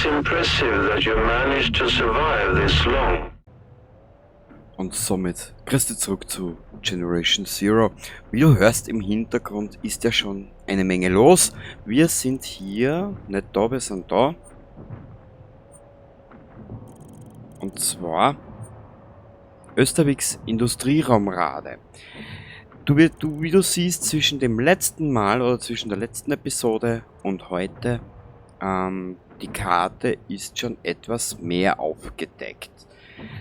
impressive that you managed to survive this long. Und somit grüß dich zurück zu Generation Zero. Wie du hörst im Hintergrund ist ja schon eine Menge los. Wir sind hier, nicht da, wir sind da. Und zwar Österviks Industrieraumrade. Wie du siehst, zwischen dem letzten Mal oder zwischen der letzten Episode und heute, die Karte ist schon etwas mehr aufgedeckt.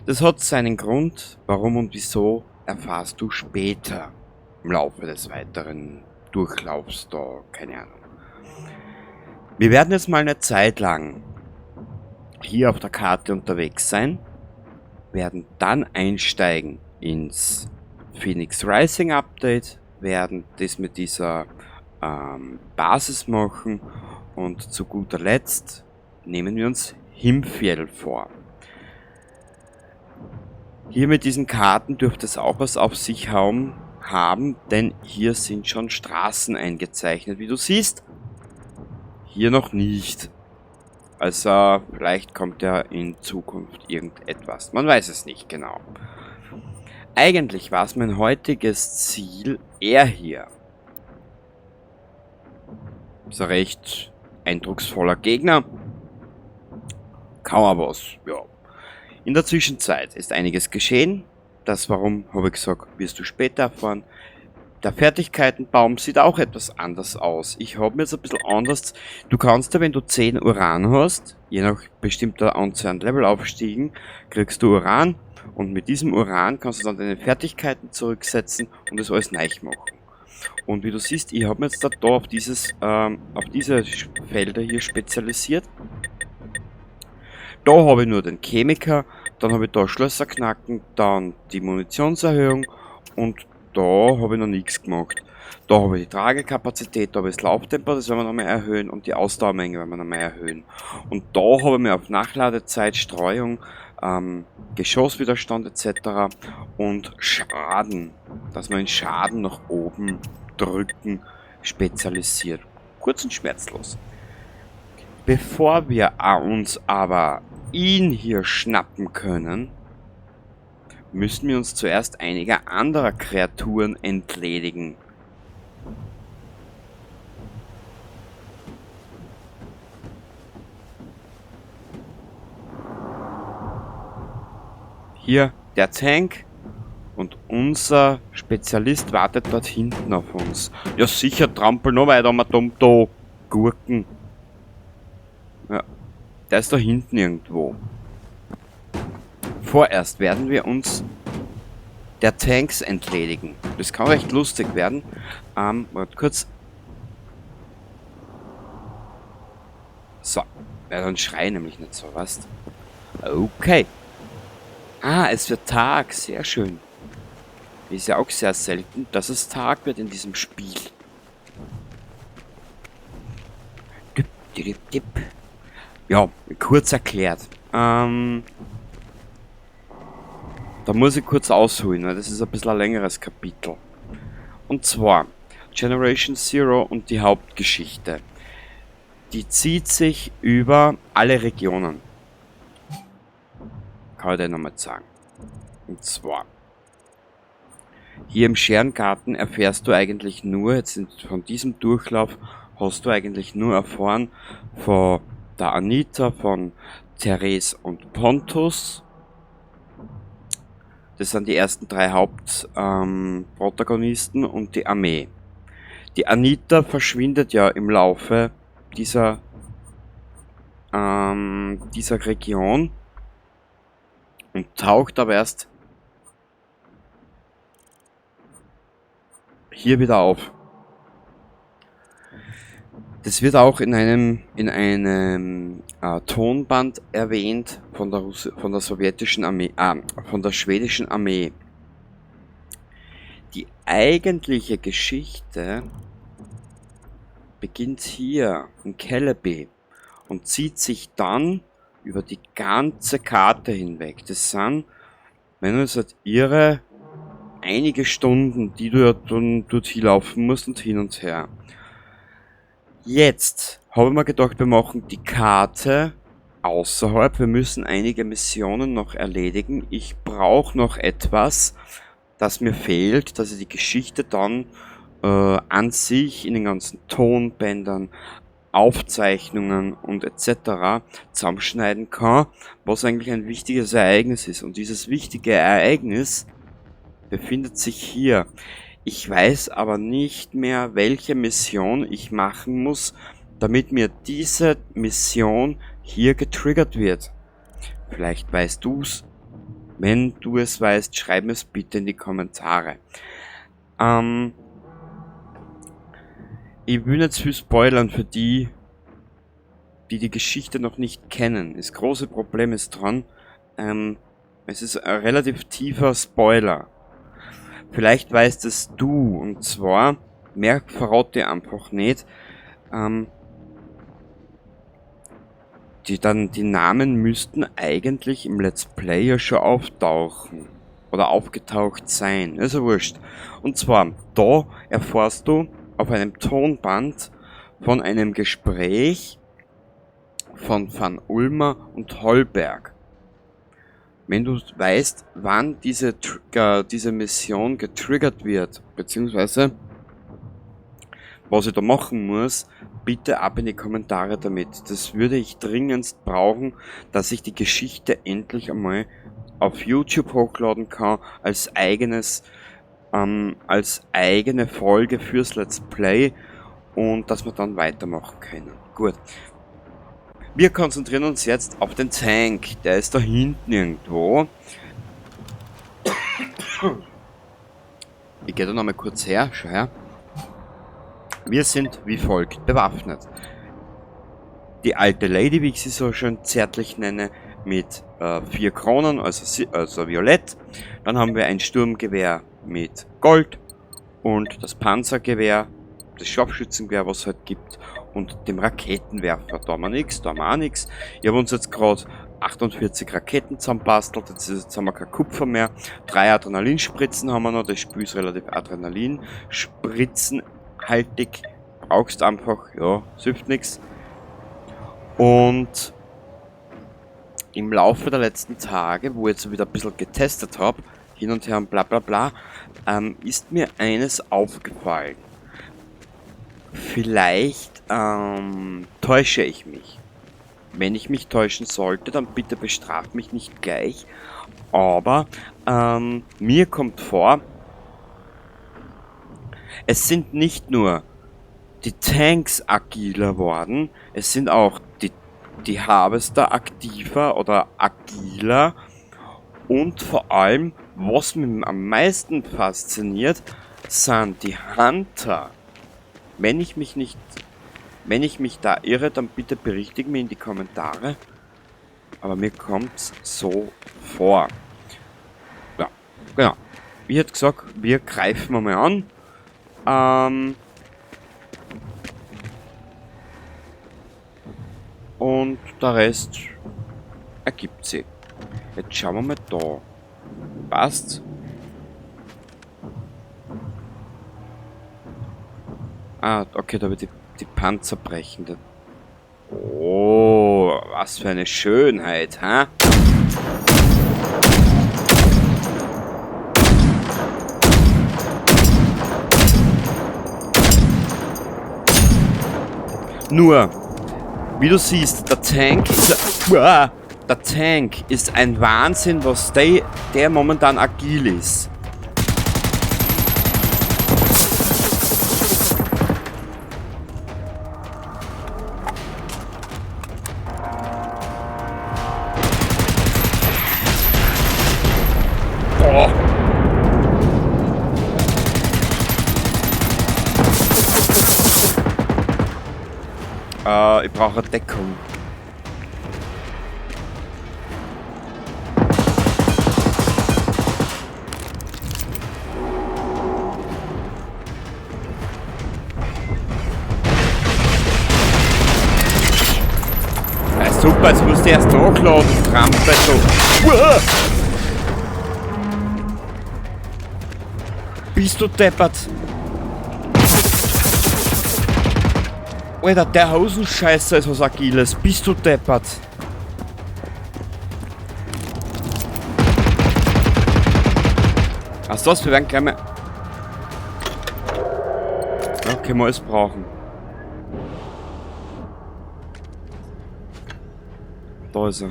Das hat seinen Grund, warum und wieso erfahrst du später im Laufe des weiteren Durchlaufs da, keine Ahnung. Wir werden jetzt mal eine Zeit lang hier auf der Karte unterwegs sein, werden dann einsteigen ins Phoenix Rising Update, werden das mit dieser Basis machen und zu guter Letzt nehmen wir uns Himfjäll vor. Hier mit diesen Karten dürfte es auch was auf sich haben, denn hier sind schon Straßen eingezeichnet, wie du siehst. Hier noch nicht. Also vielleicht kommt ja in Zukunft irgendetwas. Man weiß es nicht genau. Eigentlich war es mein heutiges Ziel, er hier. Ist ein recht eindrucksvoller Gegner. Kaum aber was, ja. In der Zwischenzeit ist einiges geschehen. Das warum, habe ich gesagt, wirst du später erfahren. Der Fertigkeitenbaum sieht auch etwas anders aus. Ich habe mir jetzt ein bisschen anders... Du kannst ja, wenn du 10 Uran hast, je nach bestimmter Anzahl an Level aufstiegen, kriegst du Uran. Und mit diesem Uran kannst du dann deine Fertigkeiten zurücksetzen und das alles neu machen. Und wie du siehst, ich habe mir jetzt da auf diese Felder hier spezialisiert. Da habe ich nur den Chemiker, dann habe ich da Schlösser knacken, dann die Munitionserhöhung und da habe ich noch nichts gemacht. Da habe ich die Tragekapazität, da habe ich das Lauftempo, das werden wir nochmal erhöhen und die Ausdauermenge werden wir nochmal erhöhen. Und da habe ich mir auf Nachladezeit, Streuung, Geschosswiderstand et cetera und Schaden, dass man den Schaden nach oben drücken, spezialisiert. Kurz und schmerzlos. Bevor wir uns aber ihn hier schnappen können, müssen wir uns zuerst einiger anderer Kreaturen entledigen. Hier der Tank und unser Spezialist wartet dort hinten auf uns. Ja sicher, trampel noch weiter, mal dumm da Gurken. Ja, der ist da hinten irgendwo. Vorerst werden wir uns der Tanks entledigen. Das kann recht lustig werden. Warte kurz. So. Ja, dann schrei nämlich nicht so, weißt? Okay. Ah, es wird Tag. Sehr schön. Ist ja auch sehr selten, dass es Tag wird in diesem Spiel. Dip, dip, dip. Ja, kurz erklärt. Da muss ich kurz ausholen, weil das ist ein bisschen ein längeres Kapitel. Und zwar Generation Zero und die Hauptgeschichte. Die zieht sich über alle Regionen. Kann ich dir nochmal sagen. Und zwar, hier im Scherengarten erfährst du eigentlich nur, jetzt von diesem Durchlauf hast du eigentlich nur erfahren von der Anita, von Therese und Pontus. Das sind die ersten drei Hauptprotagonisten und die Armee. Die Anita verschwindet ja im Laufe dieser Region und taucht aber erst hier wieder auf. Das wird auch in einem Tonband erwähnt von der Russ-, von der sowjetischen Armee, von der schwedischen Armee. Die eigentliche Geschichte beginnt hier in Kellerby und zieht sich dann über die ganze Karte hinweg. Das sind, wenn du jetzt irre, einige Stunden, die du ja dann dort hinlaufen musst und hin und her. Jetzt habe ich mir gedacht, wir machen die Karte außerhalb. Wir müssen einige Missionen noch erledigen. Ich brauche noch etwas, das mir fehlt, dass ich die Geschichte dann an sich in den ganzen Tonbändern, Aufzeichnungen und et cetera zusammenschneiden kann, was eigentlich ein wichtiges Ereignis ist. Und dieses wichtige Ereignis befindet sich hier. Ich weiß aber nicht mehr, welche Mission ich machen muss, damit mir diese Mission hier getriggert wird. Vielleicht weißt du's. Wenn du es weißt, schreib mir's bitte in die Kommentare. Ich will nicht zu viel spoilern für die, die die Geschichte noch nicht kennen. Das große Problem ist dran, es ist ein relativ tiefer Spoiler. Vielleicht weißt es du, und zwar, mehr verrate ich einfach nicht. Die Namen müssten eigentlich im Let's Play ja schon auftauchen. Oder aufgetaucht sein. Ist ja wurscht. Und zwar, da erfährst du auf einem Tonband von einem Gespräch von Van Ulmer und Holberg. Wenn du weißt, wann diese Mission getriggert wird, beziehungsweise was ich da machen muss, bitte ab in die Kommentare damit. Das würde ich dringendst brauchen, dass ich die Geschichte endlich einmal auf YouTube hochladen kann, als eigene Folge fürs Let's Play und dass wir dann weitermachen können. Gut. Wir konzentrieren uns jetzt auf den Tank. Der ist da hinten irgendwo. Ich gehe da nochmal kurz her. Schau her. Wir sind wie folgt bewaffnet. Die alte Lady, wie ich sie so schön zärtlich nenne, mit 4 Kronen, also violett. Dann haben wir ein Sturmgewehr mit Gold und das Panzergewehr, das Scharfschützengewehr, was es halt gibt, und dem Raketenwerfer. Da haben wir nix, da haben wir auch nix. Ich hab uns jetzt grad 48 Raketen zusammenbastelt, jetzt haben wir kein Kupfer mehr. 3 Adrenalinspritzen haben wir noch, das Spiel ist relativ adrenalinspritzenhaltig. Brauchst einfach, ja, es hilft nix. Und im Laufe der letzten Tage, wo ich jetzt wieder ein bisschen getestet hab, hin und her und bla bla bla, ist mir eines aufgefallen. Vielleicht täusche ich mich. Wenn ich mich täuschen sollte, dann bitte bestraft mich nicht gleich. Aber mir kommt vor, es sind nicht nur die Tanks agiler worden, es sind auch die Harvester aktiver oder agiler. Und vor allem, was mich am meisten fasziniert, sind die Hunter. Wenn ich mich nicht, wenn ich mich da irre, dann bitte berichtigt mich in die Kommentare. Aber mir kommt's so vor. Ja, genau. Wie hätte gesagt, wir greifen mal an. Und der Rest ergibt sich. Jetzt schauen wir mal da. Passt. Ah, okay, da wird die Panzer brechen. Oh, was für eine Schönheit, hä? Nur, wie du siehst, der Tank ist, uah, der Tank ist ein Wahnsinn, was der momentan agil ist. Boah. Ich brauche eine Deckung. Ja, super, jetzt musst du erst nachladen, Trampe, so. Uah! Bist du deppert? Alter, der Hosenscheißer ist was Agiles. Bist du deppert? Ach so, wir werden gleich mal... Ja, können wir alles brauchen. Da ist er.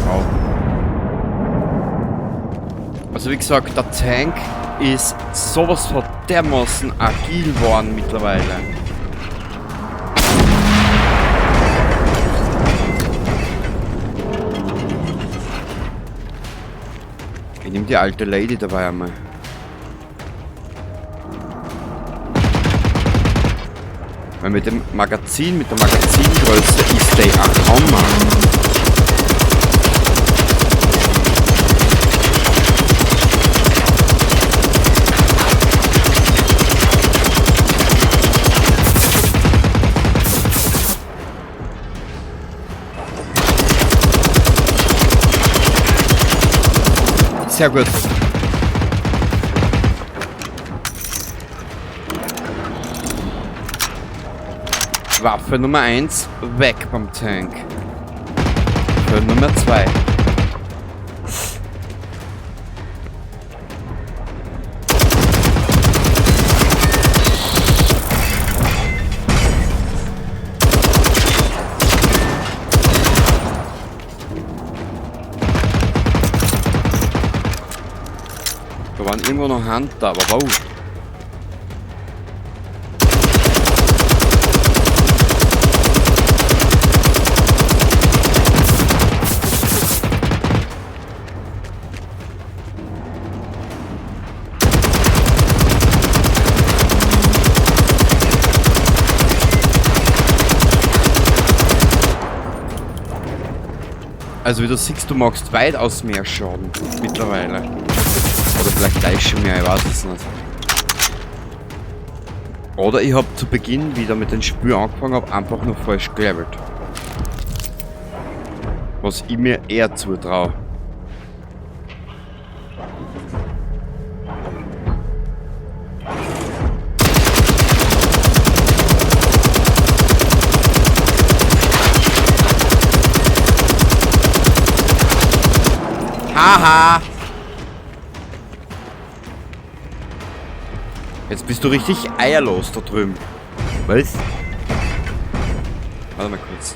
Wow. Also wie gesagt, der Tank ist sowas von dermaßen agil geworden mittlerweile. Ich nehme die alte Lady dabei einmal. Weil mit dem Magazin, mit der Magazingröße ist der ein Hammer. Sehr gut. Waffe Nummer 1, weg beim Tank. Waffe Nummer 2. Da waren irgendwo noch Hunter, aber wow. Also wie du siehst, du machst weitaus mehr Schaden mittlerweile. Oder vielleicht gleich schon mehr, ich weiß es nicht. Oder ich hab zu Beginn wieder mit dem Spiel angefangen, hab einfach nur falsch gelevelt. Was ich mir eher zutraue. Haha! Jetzt bist du richtig eierlos da drüben. Was? Warte mal kurz.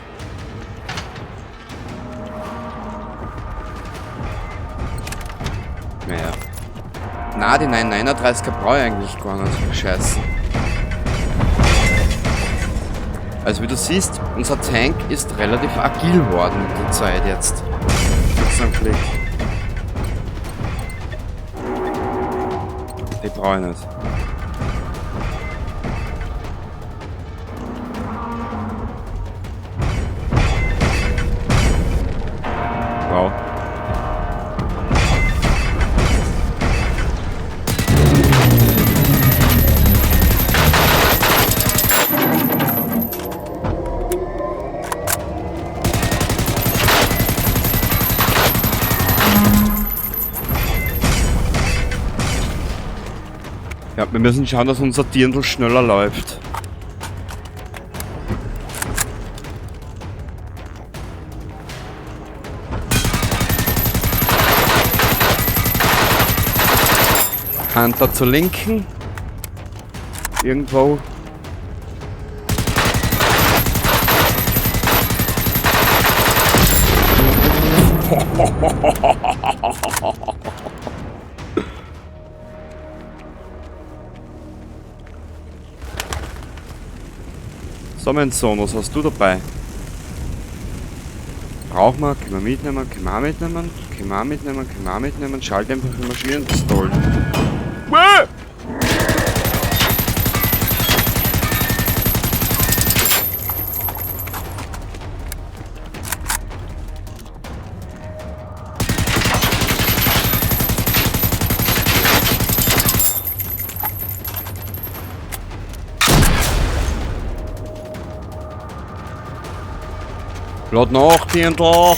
Naja. Na, die 939er brauche ich eigentlich gar nicht. Scheiße. Also wie du siehst, unser Tank ist relativ agil geworden mit der Zeit jetzt. Kurz einen Blick. Die brauche ich nicht. Wow. Ja, wir müssen schauen, dass unser Dirndl schneller läuft. Hunter zur Linken. Irgendwo. So, mein Sohn, was hast du dabei? Brauchen wir, können wir mitnehmen, können wir auch mitnehmen, können wir auch mitnehmen, können wir auch mitnehmen, Schalldämpfer für Maschinenpistolen. Wäh! Lad nach, Dirndl!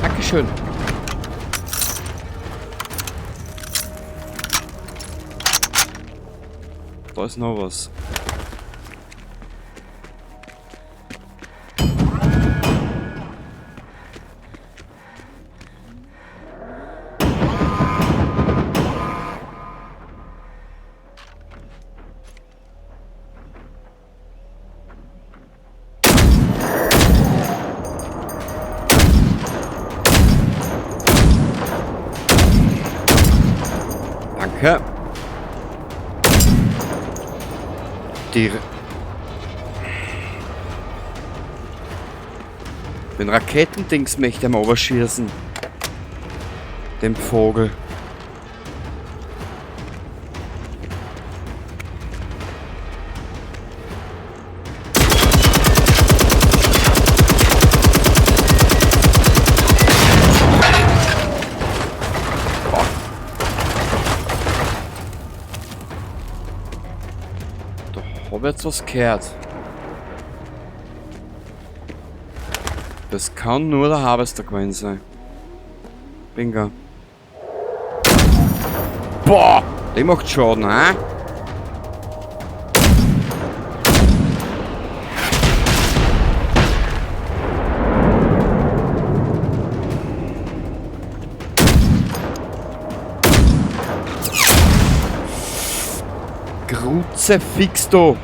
Dankeschön. Da ist noch was. Danke. Den Raketendings möchte ich mal überschießen. Dem Vogel. Hab jetzt was gehört. Das kann nur der Harvester gewesen sein. Bingo. Boah! Der macht Schaden, hä? Kruzifix, du!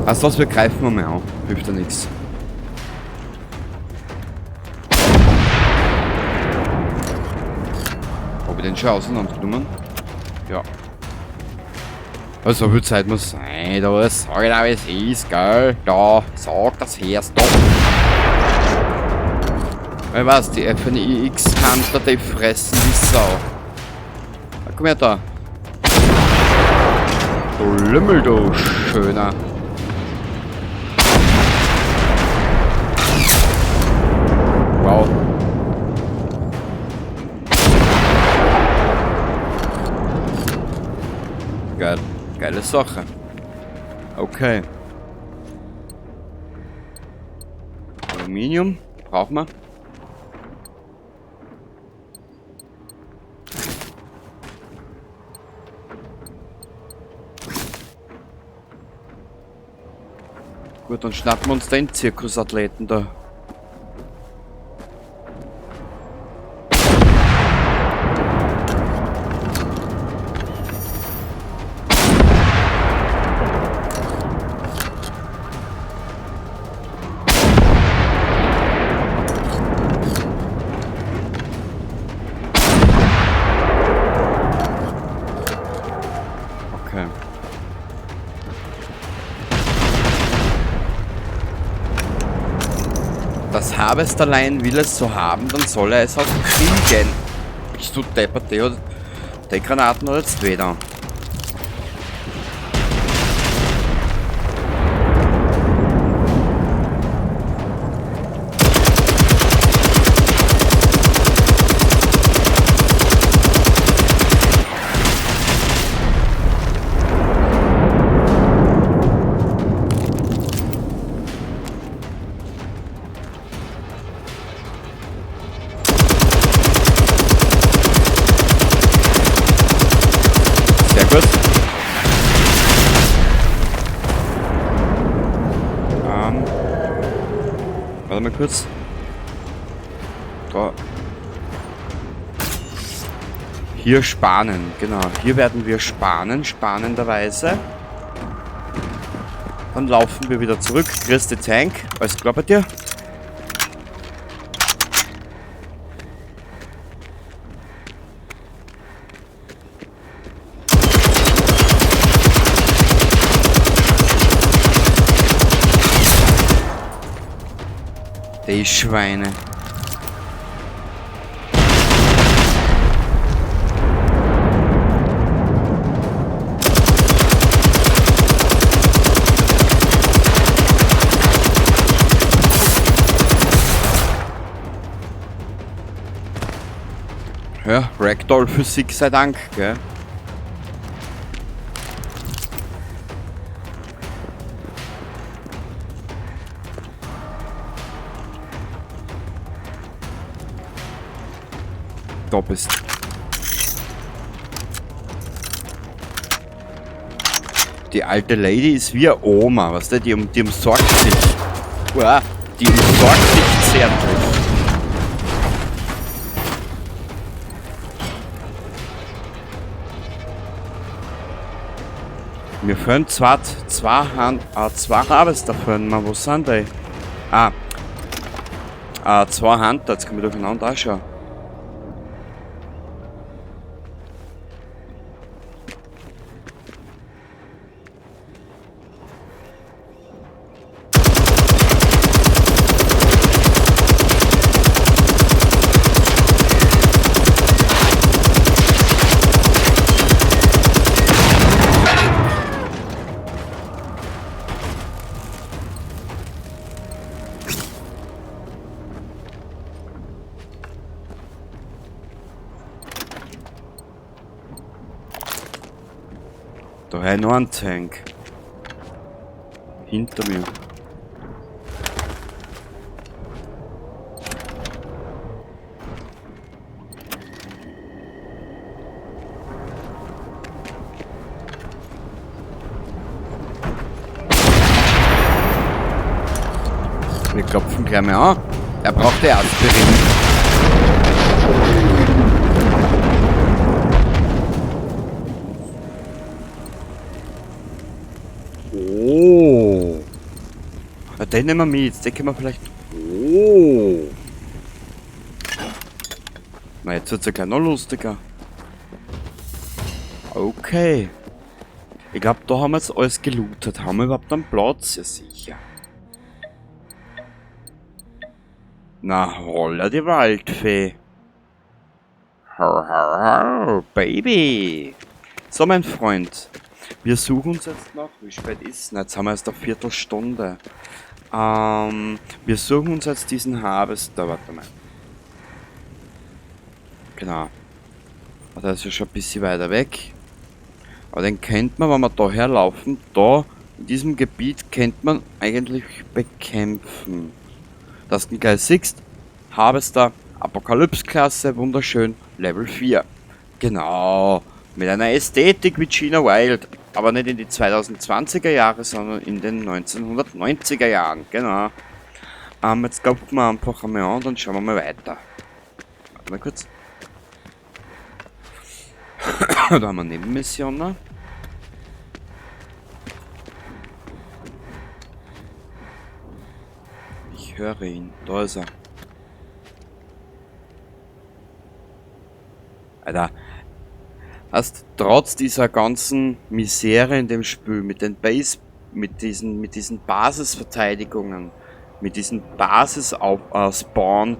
Weißt du was, wir greifen mal an. Hilft ja nichts. Hab ich den schon auseinandergenommen? Ja. Also, so viel Zeit muss sein, da sag ich da, wie es ist, gell? Da, sag das her, stopp! Ich weiß, die FNIX Hunter, die fressen die Sau. Na, komm her da. Du Lümmel, du Schöner. Wow. Geil. Geile Sache. Okay. Aluminium brauchen wir. Gut, dann schnappen wir uns den Zirkusathleten da. Okay. Das Harvesterlein will es so haben, dann soll er es auch kriegen. Bist du deppert, die, oder? Die Granaten oder jetzt wieder? Sehr gut. Warte mal kurz. Da. Hier spanen, genau. Hier werden wir spanen, spanenderweise. Dann laufen wir wieder zurück. Christi Tank, alles klar bei dir? Die Schweine. Ja, Ragdoll-Physik sei Dank, gell? Da bist. Die alte Lady ist wie eine Oma, weißt du? Die umsorgt sich. Uah, die umsorgt sich zärtlich. Mir fehlen zwei Harvester fehlen mir. Wo sind die? Ah. Zwei Hunter, jetzt kann ich durcheinander anschauen. Da habe ich noch einen Tank. Hinter mir. Wir klopfen gleich mal an. Er braucht ja Aspirin. Oh. Ja, den nehmen wir mit. Den können wir vielleicht... Oh. Na, jetzt wird's ja gleich noch lustiger. Okay. Ich glaub, da haben wir jetzt alles gelootet. Haben wir überhaupt einen Platz? Ja, sicher. Na, holla die Waldfee. Ho, ho, ho, Baby. So, mein Freund. Wir suchen uns jetzt noch, wie spät ist es? Na, jetzt haben wir erst eine Viertelstunde. Wir suchen uns jetzt diesen Harvester. Warte mal. Genau. Da ist ja schon ein bisschen weiter weg. Aber den kennt man, wenn wir da herlaufen, da in diesem Gebiet kennt man eigentlich bekämpfen. Dass du gleich siehst, Harvester, Apokalypse-Klasse, wunderschön, Level 4. Genau, mit einer Ästhetik wie Gina Wild. Aber nicht in die 2020er Jahre, sondern in den 1990er Jahren. Genau. Jetzt klopfen wir einfach einmal an und dann schauen wir mal weiter. Warte mal kurz. Da haben wir Nebenmissionen. Ich höre ihn. Da ist er. Alter. Hast trotz dieser ganzen Misere in dem Spiel, mit den Base, mit diesen Basisverteidigungen, mit diesen Basis-Spawn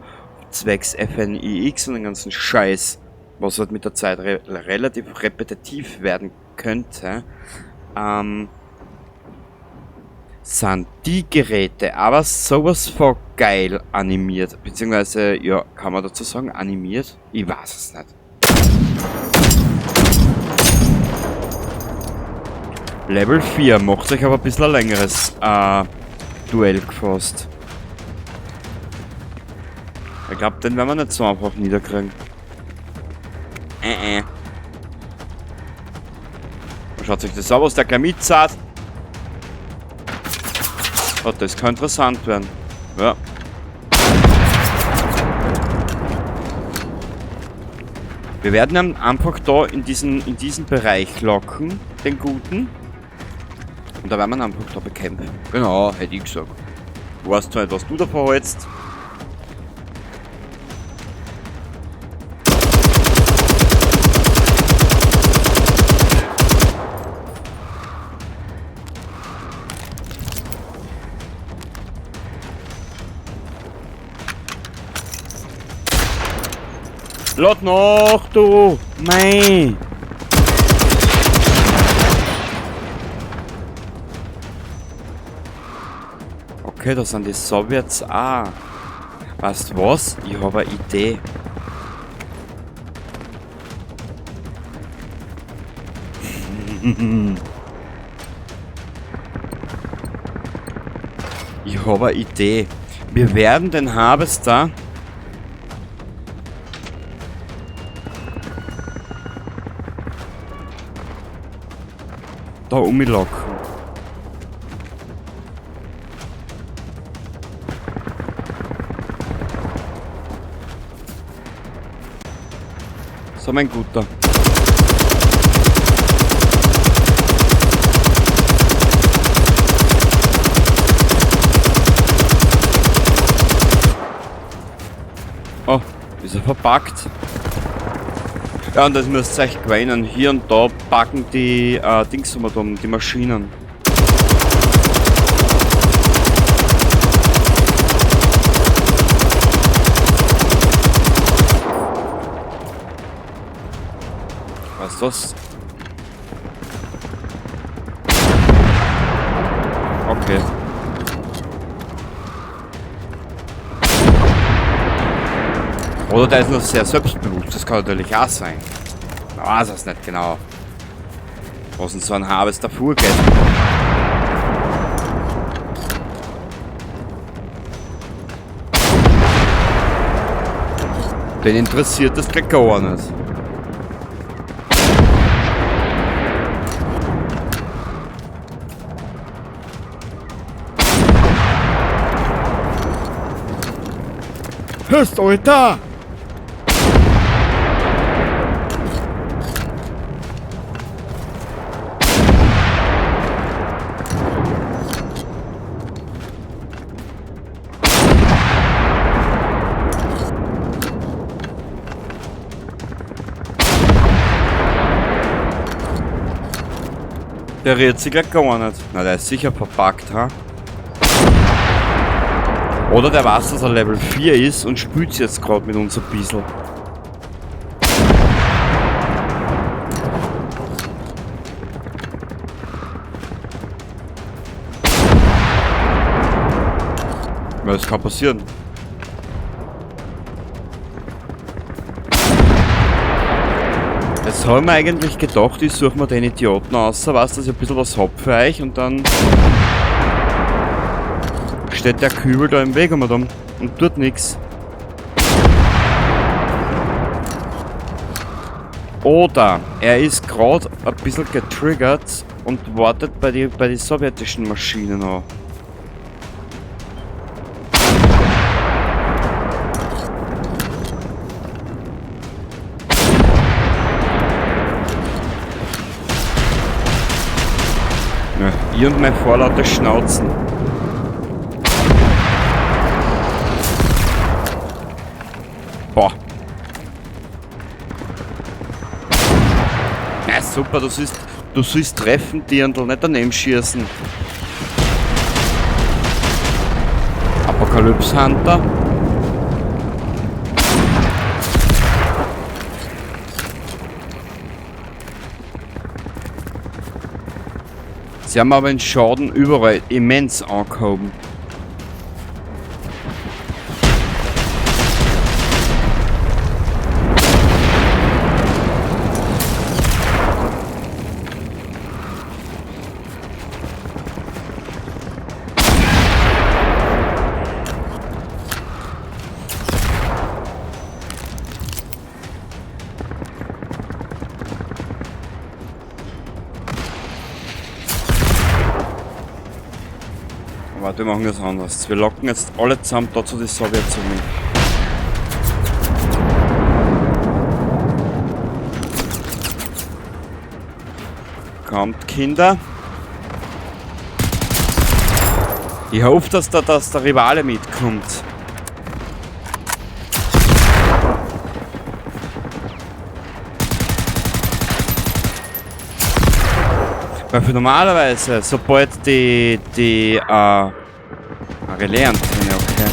zwecks FNIX und den ganzen Scheiß, was halt mit der Zeit relativ repetitiv werden könnte, sind die Geräte aber sowas von geil animiert, beziehungsweise, ja, kann man dazu sagen, animiert? Ich weiß es nicht. Level 4 macht sich aber ein bisschen ein längeres Duell gefasst. Ich glaub, den werden wir nicht so einfach niederkriegen. Schaut sich das an, was der gleich mitzahlt. Oh, das kann interessant werden. Ja. Wir werden ihn einfach da in diesen Bereich locken, den guten. Und da werden wir ihn einfach da bekämpfen. Genau, hätte ich gesagt. Du weißt zwar nicht, was du davon hältst. Lad nach, du! Mei! Okay, da sind die Sowjets auch. Weißt du was? Ich habe eine Idee. Ich habe eine Idee. Wir werden den Harvester... Da da umlocken. So, mein Guter. Oh, ist er verpackt? Ja, und das müsst ihr euch gewöhnen. Hier und da packen die Dings um, die Maschinen. Was ist das? Okay. Oder der ist noch sehr selbstbewusst, das kann natürlich auch sein. Man weiß es nicht genau. Was denn so ein Harvester vorgeht. Den interessiert das gleich gar nicht. Hörst, Alter! Der rührt sich gleich gar nicht. Na, der ist sicher verpackt, ha? Oder der weiß, dass er Level 4 ist und spielt jetzt gerade mit uns ein bisschen. Weil das kann passieren. Jetzt haben wir eigentlich gedacht, ich suche mir den Idioten aus, weiß, dass ich ein bisschen was hab für euch und dann steht der Kübel da im Weg und tut nix. Oder er ist gerade ein bisschen getriggert und wartet bei den sowjetischen Maschinen an. Ja, ihr und mein vorlaute Schnauzen. Boah. Na super, du sollst treffen, Dirndl, nicht daneben schießen. Apokalypse Hunter. Sie haben aber den Schaden überall immens angehoben. Warte, wir machen das anders. Wir locken jetzt alle zusammen da zu den Sowjets um. Kommt, Kinder. Ich hoffe, dass der Rivale mitkommt. Weil für normalerweise, sobald die Relais-Antenne, okay.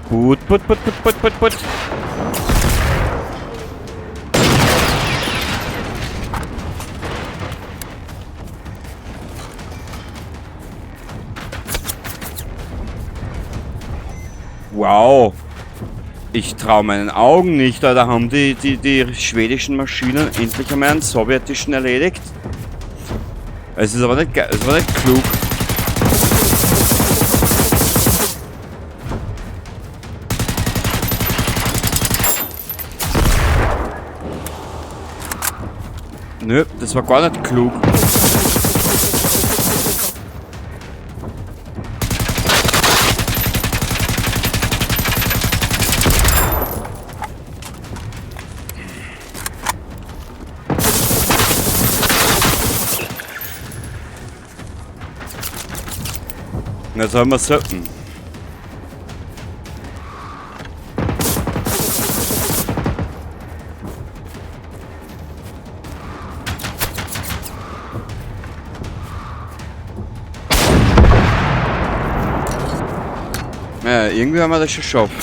Put, put, put, put, put, put, put. Wow. Ich traue meinen Augen nicht, da haben die schwedischen Maschinen endlich einmal einen sowjetischen erledigt. Es ist aber nicht ge-, es war nicht klug. Nö, das war gar nicht klug. Na, sollen wir söppen. Ja, irgendwie haben wir das schon schaffen.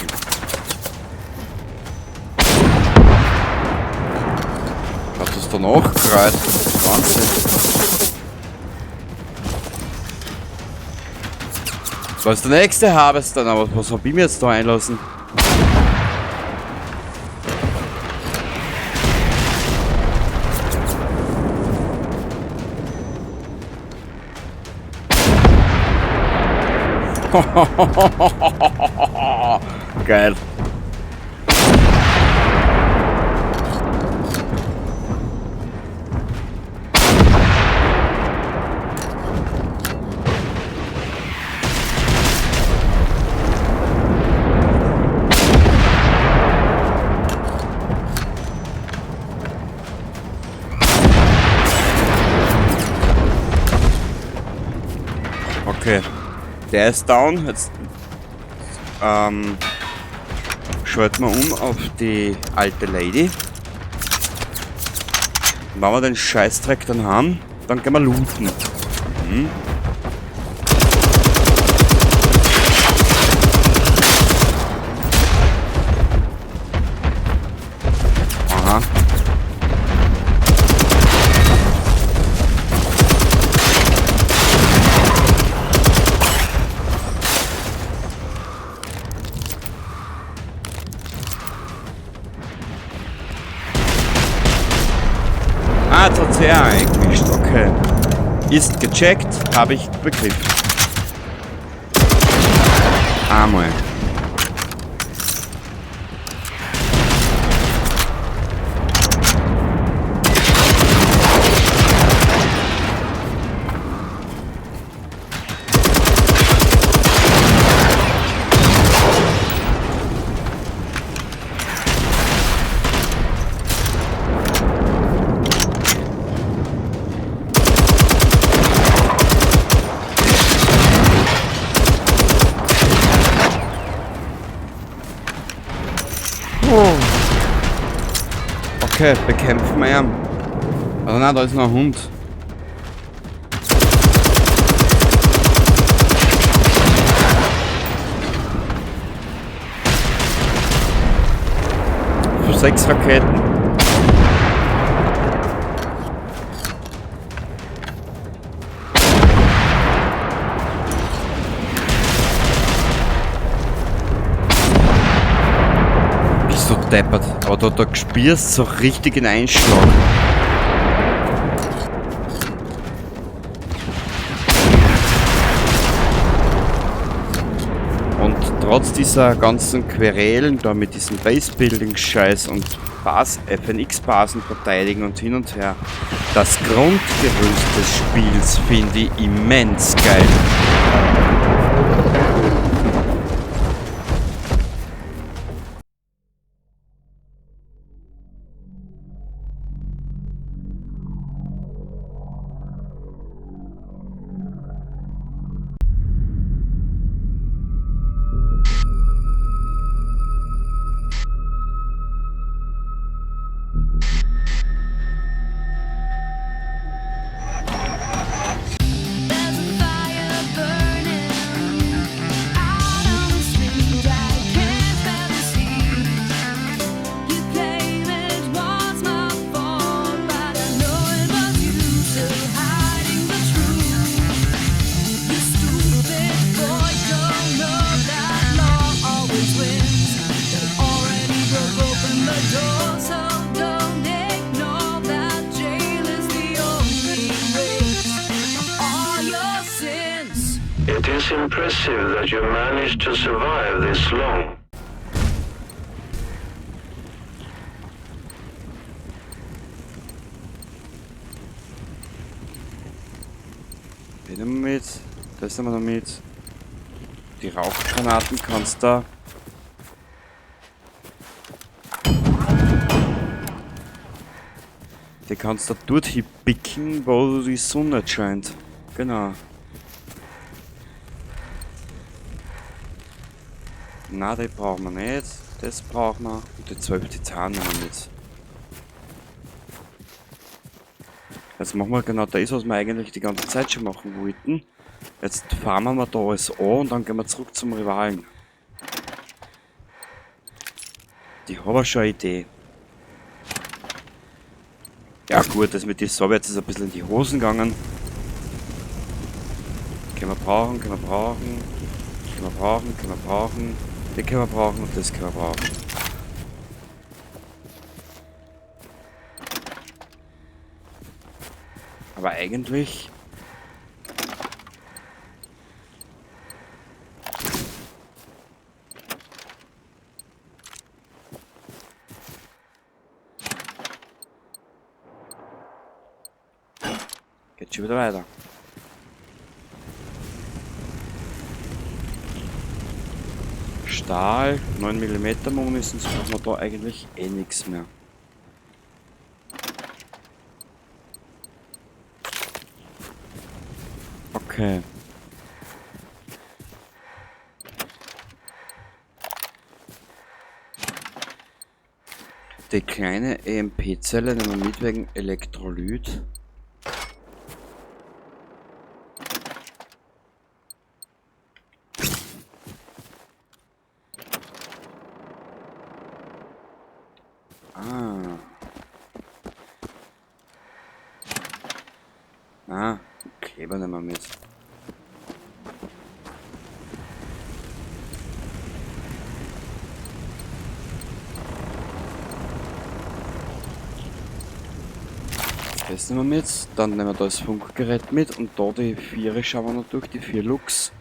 Hat das dann auch gereiht? Wahnsinn. Was ist der nächste Harvester? Aber was hab ich mir jetzt da einlassen? Geil. Okay. Der ist down. Jetzt schalten wir um auf die alte Lady. Und wenn wir den Scheißdreck dann haben, dann gehen wir looten. Hm? Aha. Ah, jetzt hat sie auch eingemischt, okay. Ist gecheckt, habe ich begriffen. Einmal. Okay, bekämpfen wir ihn. Also nein, da ist noch ein Hund. Für 6 Raketen. Bist du deppert. Aber da spürst du so richtig den Einschlag. Und trotz dieser ganzen Querelen da mit diesem Base-Building-Scheiß und FNX-Basen verteidigen und hin und her, das Grundgerüst des Spiels finde ich immens geil. It is impressive that you managed to survive this long. Den nehmen wir mit. Das nehmen wir noch mit. Die Rauchgranaten kannst du... Die kannst du dort hinpicken, wo die Sonne scheint. Genau. Na, die brauchen wir nicht. Das brauchen wir. Und die 12 Titan nehmen wir mit. Jetzt machen wir genau das, was wir eigentlich die ganze Zeit schon machen wollten. Jetzt fahren wir da alles an und dann gehen wir zurück zum Rivalen. Die haben schon eine Idee. Ja gut, das mit den Sowjets ist ein bisschen in die Hosen gegangen. Können wir brauchen, können wir brauchen. Können wir brauchen, können wir brauchen. Den können wir brauchen und das können wir brauchen. Aber eigentlich... Geht schon wieder weiter. Stahl, 9 Millimeter Munis, sonst brauchen wir da eigentlich eh nix mehr. Okay. Die kleine E M P-Zelle nehmen wir mit wegen Elektrolyt. Ah. Ah, Kleber nehmen wir mit. Das nehmen wir mit, dann nehmen wir da das Funkgerät mit und da die 4 schauen wir noch durch, die 4 Lux.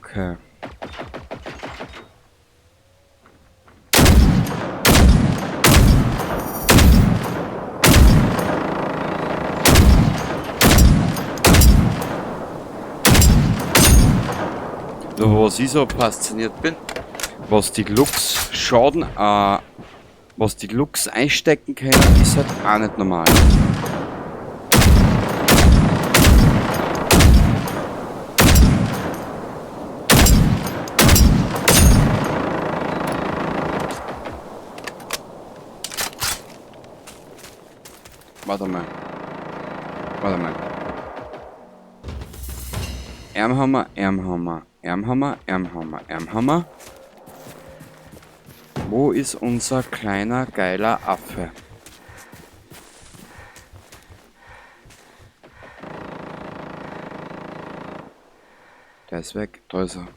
Okay. Nur was ich so fasziniert bin, was die Lux Schaden, was die Lux einstecken können, ist halt auch nicht normal. Warte mal. Warte mal. Armhammer, Armhammer, Armhammer, Armhammer, Armhammer. Wo ist unser kleiner, geiler Affe? Der ist weg, da ist er.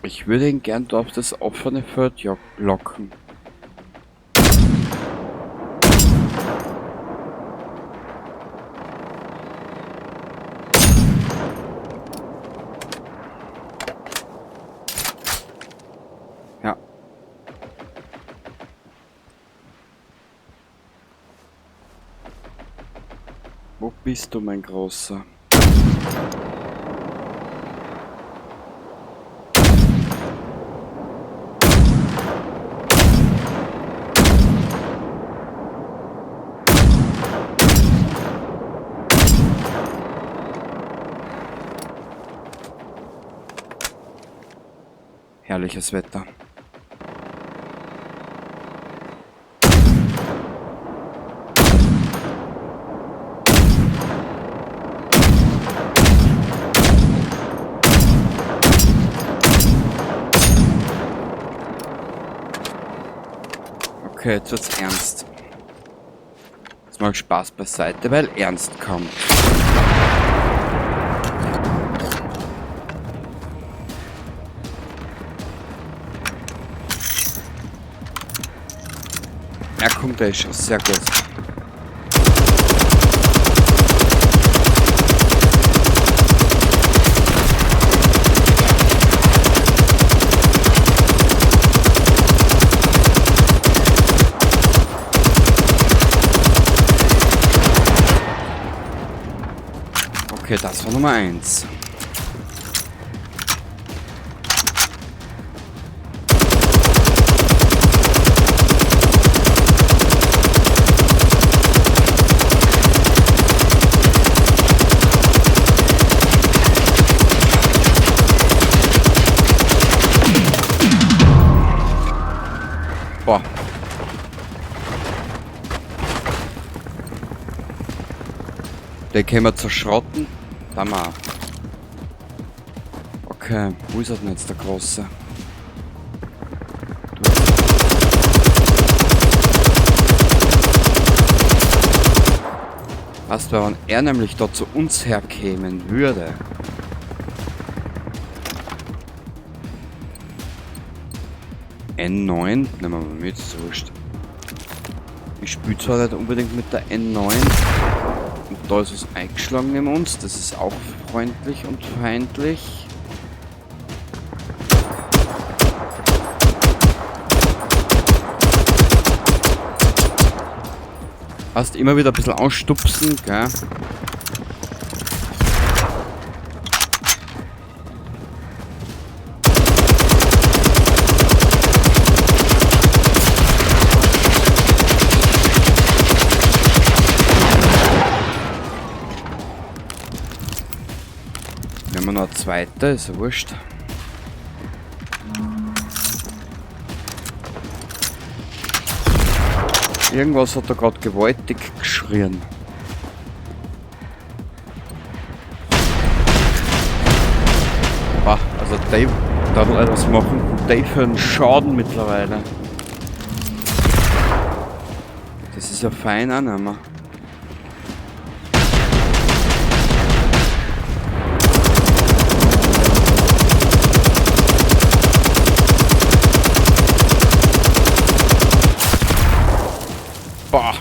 Ich würde ihn gern auf das offene Feld locken. Ja. Wo bist du, mein Großer? Herrliches Wetter. Okay, jetzt wird's ernst. Jetzt mal Spaß beiseite, weil ernst kommt. Er kommt, er ist schon sehr gut. Okay, das war Nummer 1. Boah. Den können wir zerschrotten. Da mal. Okay, wo ist er denn jetzt, der Große? Was, wenn er nämlich da zu uns herkämen würde? N9? Nehmen wir mal mit, ist wurscht. Ich spiele zwar nicht unbedingt mit der N9. Und da ist was eingeschlagen neben uns. Das ist auch freundlich und feindlich. Passt, immer wieder ein bisschen ausstupsen, gell? Nehmen wir noch eine zweite, ist ja wurscht. Irgendwas hat da grad gewaltig geschrien. Bah, also Dave, da will etwas machen. Dave für einen Schaden mittlerweile. Das ist ja fein auch nicht mehr. Boah.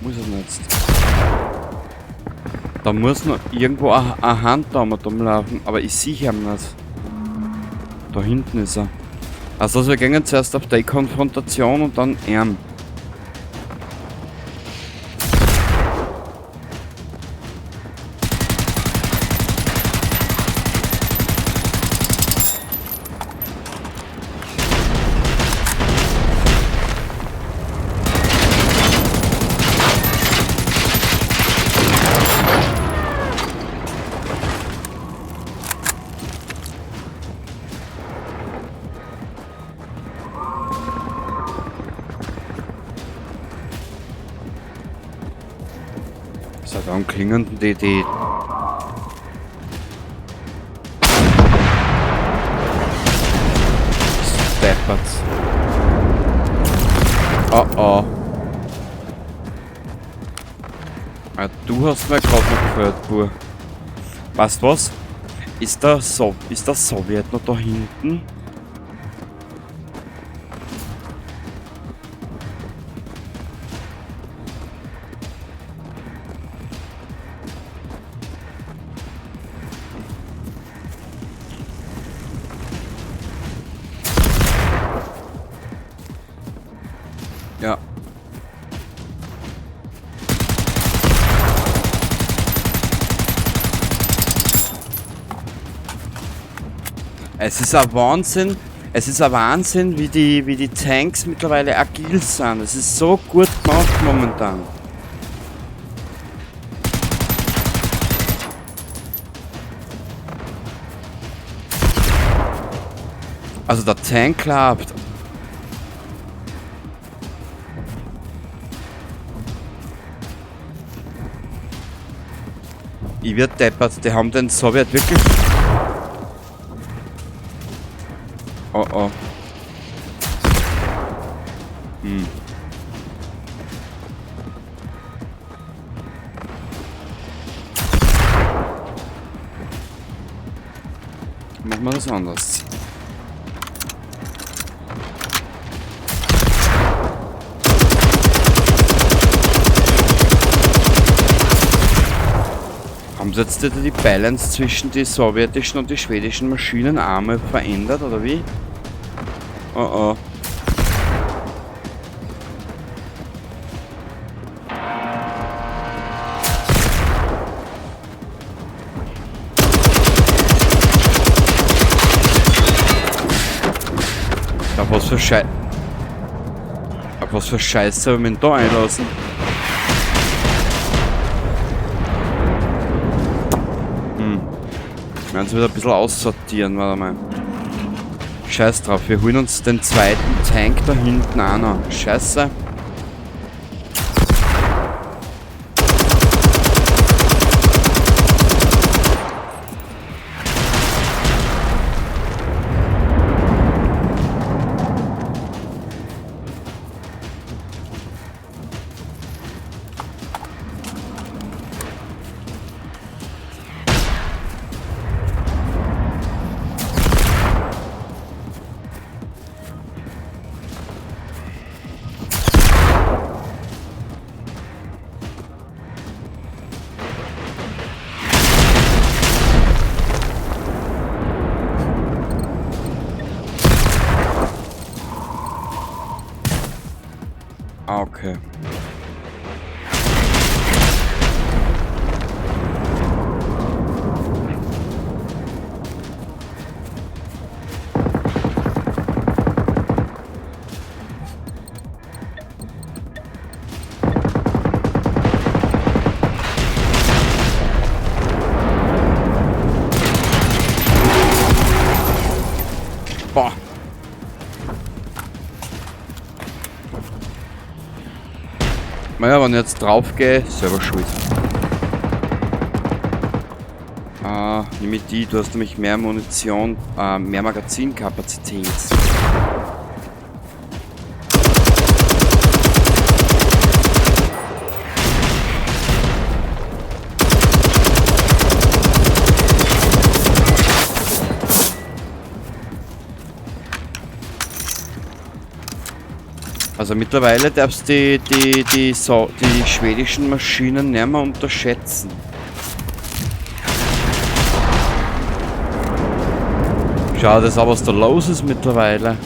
Wo ist er denn jetzt? Da muss noch irgendwo eine Hand da mal rumlaufen, aber ich sehe ihn nicht. Da hinten ist er. Also wir gehen zuerst auf die Konfrontation und dann ihn. Seit wann klingen denn die Steppert. Oh oh. Ah, du hast mir grad noch gehört, Bur. Weißt du was? Ist der Sowjet noch da hinten? Ja. Es ist ein Wahnsinn, Es ist ein Wahnsinn, wie die Tanks mittlerweile agil sind. Es ist so gut gemacht momentan. Also der Tank klappt. Ich werd deppert, die haben den Sowjet wirklich. Oh oh. Machen wir das anders. Haben sie jetzt die Balance zwischen die sowjetischen und die schwedischen Maschinenarme verändert, oder wie? Oh oh. Auf was für Schei... Auf was für Scheiße hab ich mich da einlassen? Wir werden es wieder ein bisschen aussortieren, warte mal. Scheiß drauf, wir holen uns den zweiten Tank da hinten auch noch. Scheiße. Ah, okay. Boah. Naja, wenn ich jetzt drauf gehe, selber schuld. Ah, nehme ich die, du hast nämlich mehr Munition, mehr Magazinkapazität. Also mittlerweile darfst du die schwedischen Maschinen nicht mehr unterschätzen. Schau das an, was da los ist mittlerweile.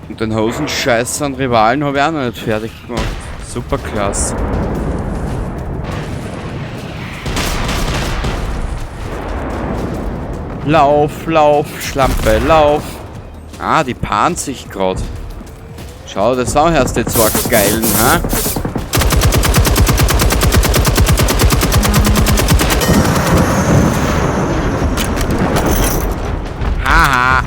Und den Hosenscheiß an Rivalen habe ich auch noch nicht fertig gemacht. Super klasse. Lauf, lauf, Schlampe, lauf. Ah, die paaren sich grad. Schau, das auch erst die zwei geilen, ha? Haha.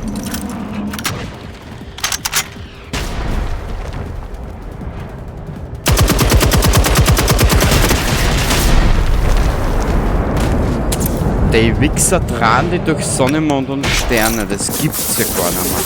Die Wichser tragen die durch Sonne, Mond und Sterne. Das gibt's ja gar nicht mehr.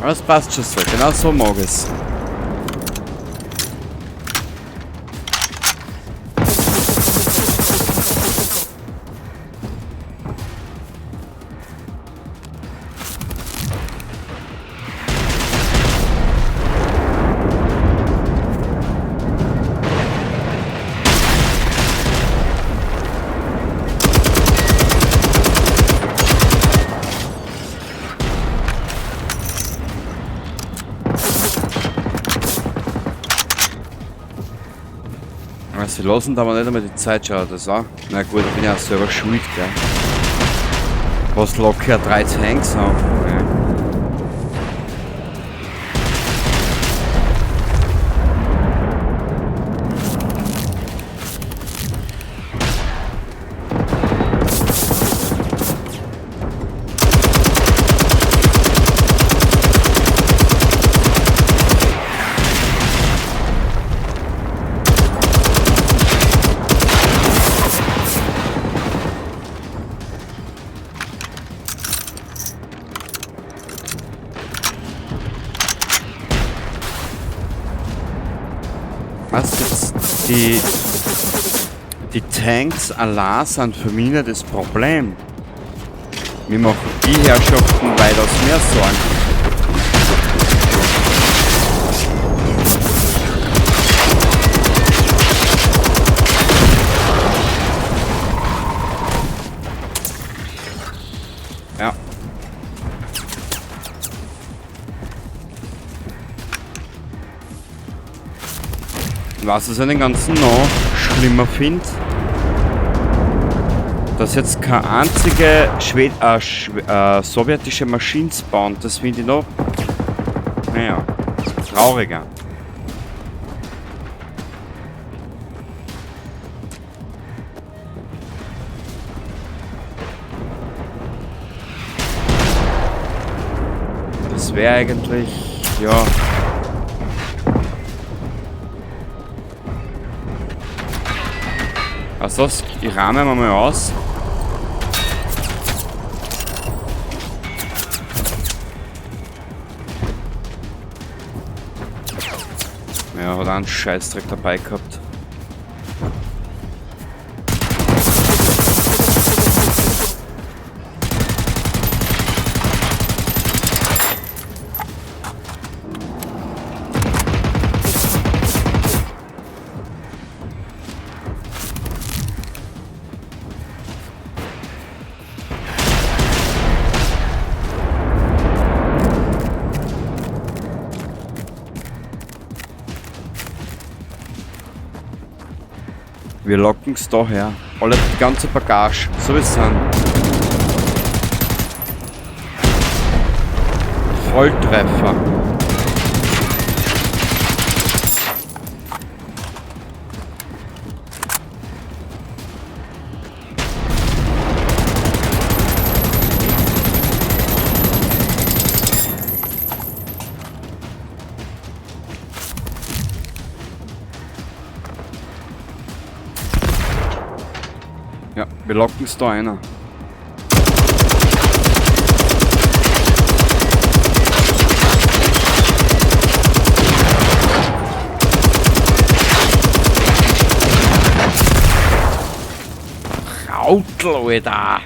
Aber das passt schon so. Genau so mag ich's. Sie lassen da aber nicht einmal die Zeit, schau das an. Na gut, ich bin ja auch selber schuld, gell. Was locker 3 Tanks haben. Ja. Was jetzt die Tanks allein sind für mich nicht das Problem. Wir machen die Herrschaften weitaus mehr Sorgen. Ja. Was ich an den ganzen noch schlimmer find, dass jetzt keine einzige sowjetische Maschine spawnt, das finde ich noch, naja, trauriger. Das wäre eigentlich, ja. Also, ich rahme mal aus. Ja, hat auch einen Scheißdreck dabei gehabt. Wir locken's da her. Alle, die ganze Bagage, so wie es sind. Volltreffer. Ja, wir locken's da einer. Rautel, Alter!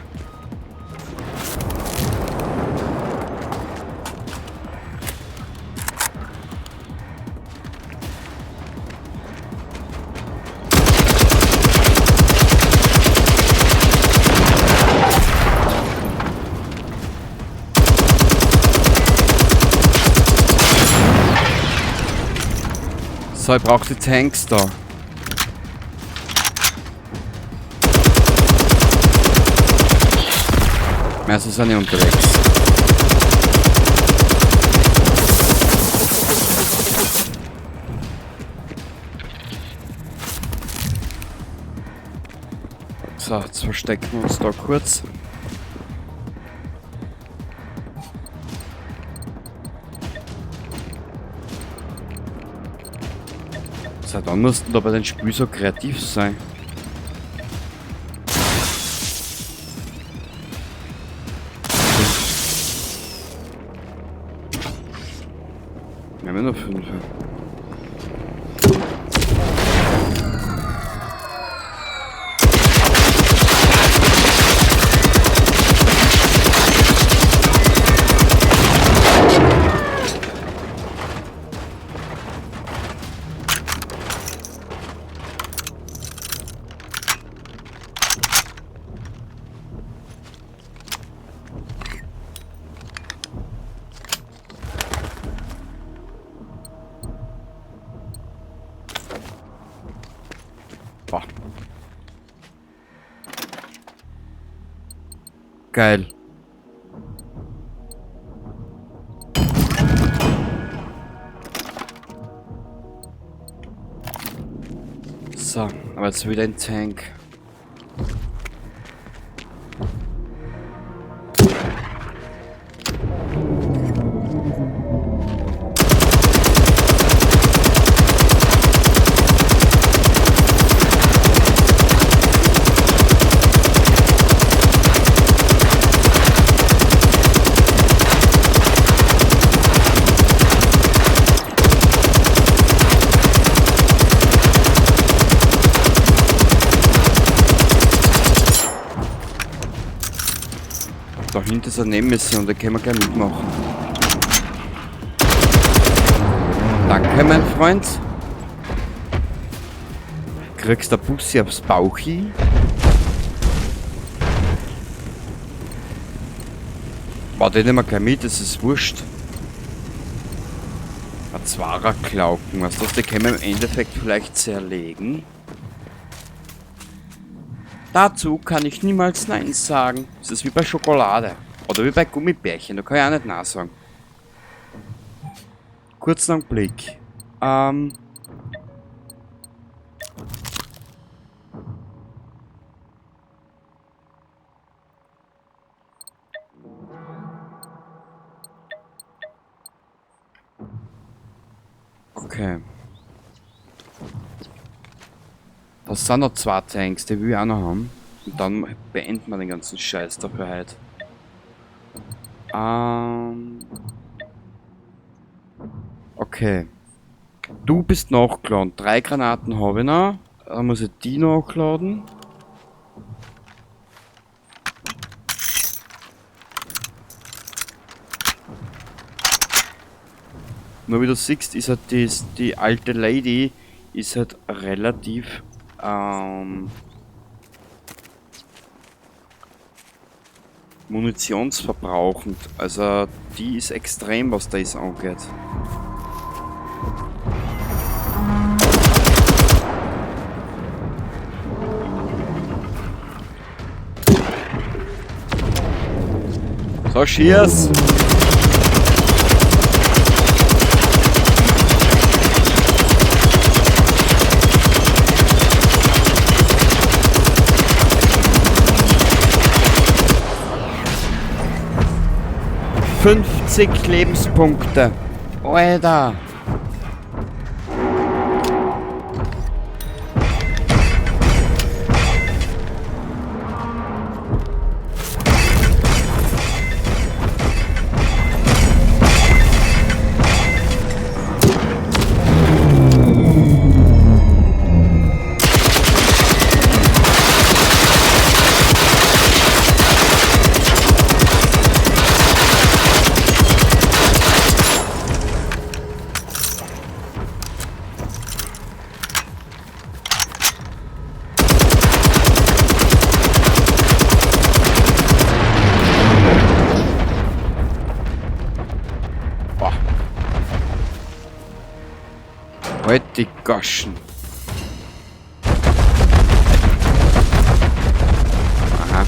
So, ich brauch die Tanks da. Meistens sind die unterwegs. So, jetzt verstecken wir uns da kurz. Seit wann mussten da bei den Spielen so kreativ sein? Wir haben ja noch 5. Geil. So, aber jetzt wieder ein Tank. Da hinten ist eine Nebenmission, da können wir gleich mitmachen. Danke, mein Freund. Kriegst der Bussi aufs Bauchi. Warte, den nehmen wir gleich mit, das ist wurscht. Ein Zwarer-Klauken, was das, die können wir im Endeffekt vielleicht zerlegen. Dazu kann ich niemals Nein sagen. Das ist wie bei Schokolade. Oder wie bei Gummibärchen, da kann ich auch nicht Nein sagen. Kurzen Augenblick. Okay. Das sind noch 2 Tanks, die will ich auch noch haben. Und dann beenden wir den ganzen Scheiß dafür heute. Okay. Du bist nachgeladen. 3 Granaten habe ich noch. Dann muss ich die nachladen. Nur wie du siehst, ist halt die alte Lady ist halt relativ munitionsverbrauchend. Also die ist extrem, was das angeht. So, cheers! 50 Lebenspunkte. Alter. Halt die Goschen. Aha.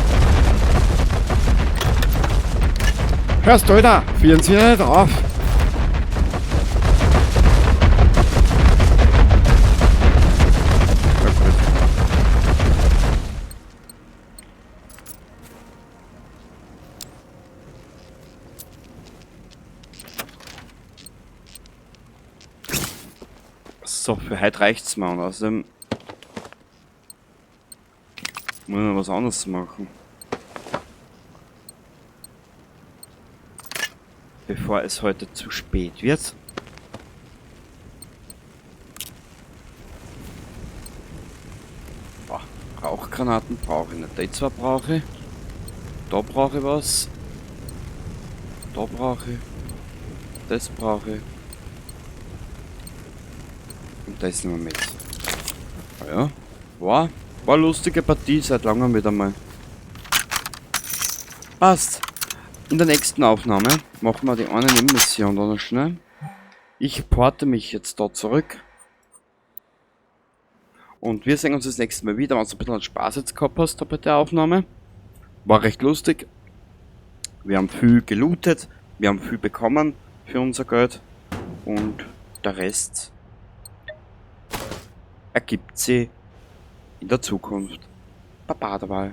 Hörst du, Alter? Führen Sie nicht auf. Ja, gut. So, für heute reicht's mir und außerdem muss ich noch was anderes machen. Bevor es heute zu spät wird. Boah, Rauchgranaten brauche ich nicht. Die zwar brauche ich. Da brauche ich was. Da brauche ich. Das brauche ich. Und das nehmen wir mit. Ah ja. War eine lustige Partie seit langem wieder mal. Passt. In der nächsten Aufnahme machen wir die eine Nebenmission da noch schnell. Ich porte mich jetzt da zurück. Und wir sehen uns das nächste Mal wieder, wenn du ein bisschen Spaß jetzt gehabt hast da bei der Aufnahme. War recht lustig. Wir haben viel gelootet, wir haben viel bekommen für unser Geld und der Rest ergibt sich in der Zukunft. Baba dabei.